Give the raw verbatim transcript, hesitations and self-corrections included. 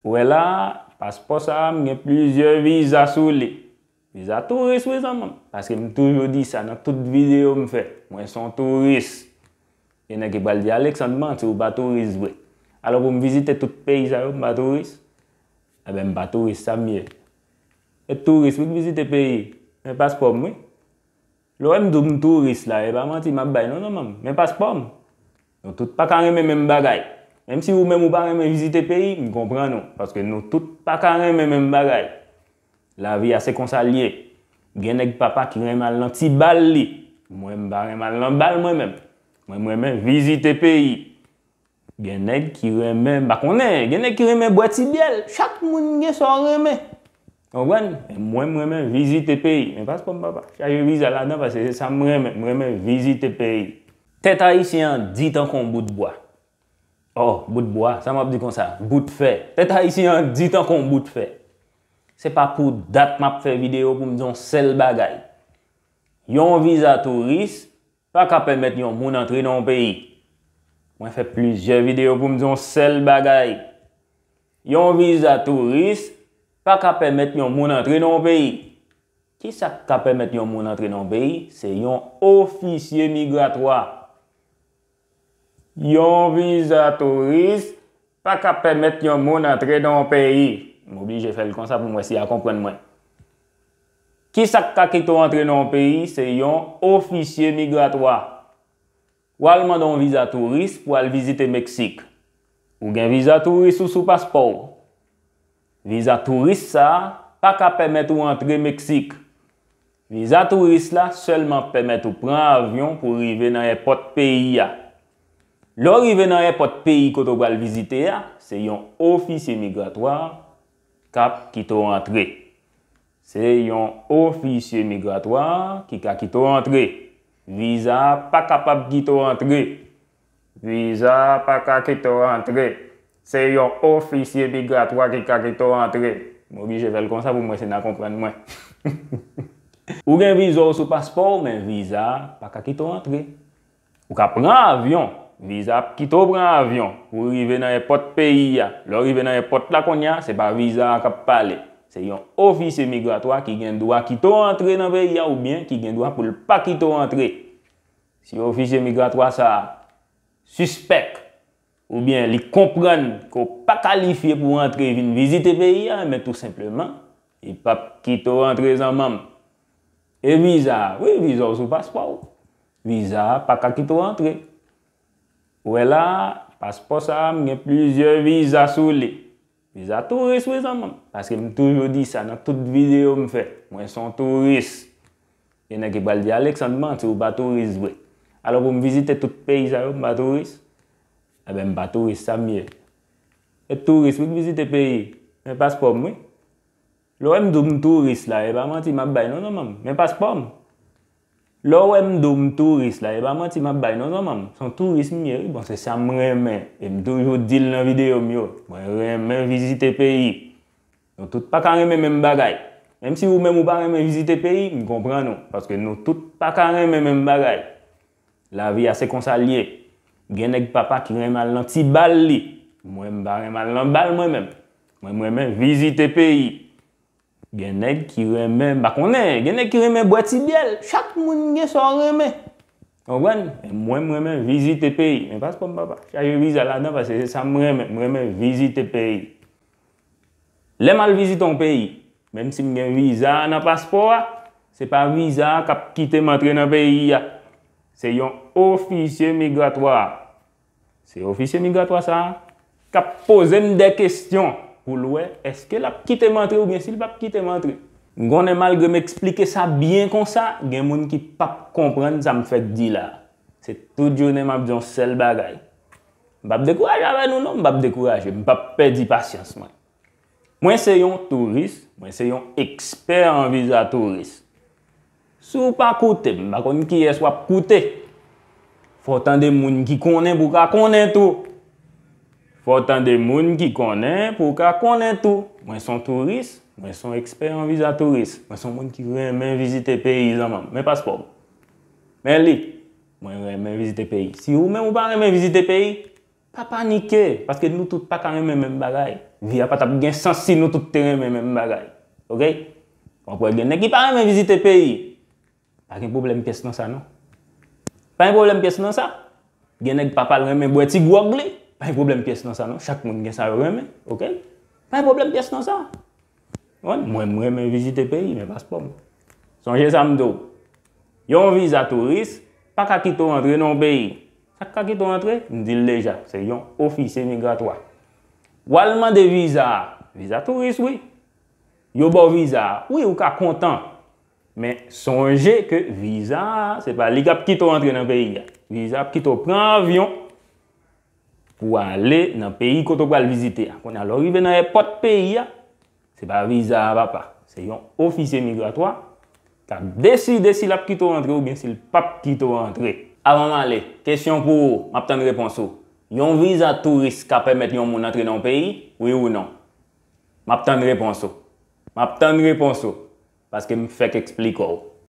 Ou wè la, paspò sa a, m gen plizyè viza sou li. Viza touris, wi, zanmi m. Paske m toujou di sa nan tout videyo m fè. Mwen se yon touris. Gen nèg ki pral di, Alexandre, manti, ou pa touris vre. Alò, pou m vizite tout peyi sa yo, m pa touris? Enben, m pa touris, sa m ye? E touris, wi, k vizite peyi. Men paspò m, wi. Lè w wè m di w m touris la, e pa manti m ap bay non, zanmi m. Men paspò m. Nou tout pa ka renmen menm bagay. Menm si ou menm ou pa renmen vizite peyi, m konprann ou. Paske nou tout pa ka renmen menm bagay. Lavi a se konsa l ye. Gen nèg papa ki renmen al nan ti bal li. Mwen m pa renmen al nan bal mwen menm. Mwen m renmen vizite peyi. Gen nèg ki renmen, m pa konnen, gen nèg ki renmen bwè ti byè l. Chak moun gen sa w renmen. Konprann? Men mwen, m renmen vizite peyi. Men paspò m, papa. Chaje viza ladan, paske se sa m renmen. M renmen vizite peyi. Tèt ayisyen an di tankou yon bout bwa. Oh, bout bwa, sa m ap di konsa? Bout fè. Tèt ayisyen an di tankou yon bout fè. Se pa pou dat m ap fè videyo pou m di yon sèl bagay. Yon viza touris pa ka pèmèt yon moun antre nan yon peyi. Mwen fè plizyè videyo pou m di yon sèl bagay. Yon viza touris pa ka pèmèt yon moun antre nan yon peyi. Kisa k ka pèmèt yon moun antre nan yon peyi? Se yon ofisye migratwa. Yon viza touris pa ka pèmèt yon moun antre nan yon peyi. M oblije fè l konsa pou m wè si a konprann mwen. Kisa k ka kite w antre nan yon peyi? Se yon ofisye migratwa. W al mande yon viza touris pou w al vizite Meksik. Ou gen viza touris ou sou paspò w. Viza touris sa a pa ka pèmèt ou antre Meksik. Viza touris la sèlman pèmèt ou pran avyon pou rive nan èpòt peyi a. Lè w rive nan èpòt peyi kote w pral vizite a, se yon ofisye migratwa k ap kite w antre. Se yon ofisye migratwa ki ka kite w antre. Viza a pa kapab kite w antre. Viza a pa ka kite w antre. Se yon ofisye migratwa ki ka kite w antre. M oblije fè l konsa pou mwen si n a konprann mwen. Ou gen viza w sou paspò w, men viza a pa ka kite w antre. Ou ka pran avyon, viza ap kite w pran avyon pou w rive nan èpòt peyi a. Lè w rive nan èpòt la kounye a, se pa viza a k ap pale. Se yon ofisye migratwa ki gen dwa kite w antre nan peyi a oubyen ki gen dwa pou l pa kite w antre. Si ofisye migratwa sa a sispèk oubyen li konprann ke w pa kalifye pou w antre vin vizite peyi a, men tou senpleman, li p ap kite w antre zanmi m. E viza a, wi, viza w sou paspò w. Viza a pa ka kite w antre. Ou wè la, paspò sa a, m gen plizyè viza sou li. Viza touris, wi, zanmi m. Paske m toujou di sa nan tout videyo m fè. Mwen se yon touris. Gen nèg ki pral di, Alexandre, manti, ou pa touris vre. Alò, pou m vizite tout peyi sa yo, m pa touris? Enben, m pa touris, sa m ye? E touris, wi, k vizite peyi. Men paspò m, wi. Lè w wè m di w m touris la, e pa manti m ap bay non, zanmi m. Men paspò m. Lè w wè m di w m touris la, e pa manti m ap bay non, zanmi m. Se yon touris m ye, wi. Bon, se sa m renmen. E m toujou di l nan videyo m yo. Mwen renmen vizite peyi. Nou tout pa ka renmen menm bagay. Menm si ou menm ou pa renmen vizite peyi, m konprann ou. Paske nou tout pa ka renmen menm bagay. Lavi a se konsa l ye. Gen nèg papa ki renmen al nan ti bal li. Mwen m pa renmen al nan bal mwen menm. Mwen m renmen vizite peyi. Gen nèg ki renmen, m pa konnen, gen nèg ki renmen bwè ti byè l. Chak moun gen sa w renmen. Konprann? Men mwen m renmen vizite peyi. Men paspò m papa. Chaje viza ladan paske se sa m renmen. M renmen vizite peyi. Lè m al vizite yon peyi, menm si m gen viza a nan paspò a, se pa viza a k ap kite m antre nan peyi a. Se yon ofisye migratwa. Se ofisye migratwa sa a k ap poze m de kesyon pou l wè èske l ap kite m antre oubyen si l p ap kite m antre. M konnen malgre m eksplike sa byen konsa, gen moun ki p ap konprann sa m fèk di la. Se tout jounen m ap di yon sèl bagay. M p ap dekouraje avè nou non, m p ap dekouraje, m p ap pèdi pasyans mwen. Mwen se yon touris, mwen se yon ekspè an viza touris. Si w pa koute m, m pa konn kiyès w ap koute. Fò w tande moun ki konnen pou w ka konnen tou. Fò w tande moun ki konnen pou w ka konnen tou. Mwen se yon touris, mwen se yon ekspè an viza touris. Mwen se yon moun ki renmen vizite peyi zanmi m. Men paspò m. Men li, mwen renmen vizite peyi. Si ou menm ou pa renmen vizite peyi, pa panike, paske nou tout pa ka renmen menm bagay. Vi a pa t ap gen sans si nou tout te renmen menm bagay. Oke? Ou ap wè gen nèg ki pa renmen vizite peyi. Pa gen pwoblèm pyès nan sa, non. Pa gen pwoblèm pyès nan sa. Gen nèg pa pral renmen bwè ti gwòg li. Pa gen pwoblèm pyès nan sa, non. Chak moun gen sa yo renmen, oke? Pa gen pwoblèm pyès nan sa. Mwen, mwen, mwen renmen vizite peyi, men paspò m. Sonje sa m di w. Yon viza touris pa ka kite w antre nan yon peyi. Sa k ka kite w antre? M di l deja, se yon ofisye migratwa. W al mande viza a, viza touris, wi. Yo ba w viza a, wi, ou ka kontan. Men sonje ke viza a, se pa li k ap kite w antre nan peyi a. Viza ap kite w pran avyon pou w ale nan peyi kote w pral vizite a. Kounye a, lè w rive nan èpòt peyi a, se pa viza a, papa. Se yon ofisye migratwa k ap deside si l ap kite w antre oubyen si l p ap kite w antre. Avan m ale, kesyon pou ou, m ap tann repons ou. Yon viza touris ka pèmèt yon moun antre nan yon peyi, wi ou non? M ap tann repons ou. M ap tann repons ou. Paske m fèk eksplike w.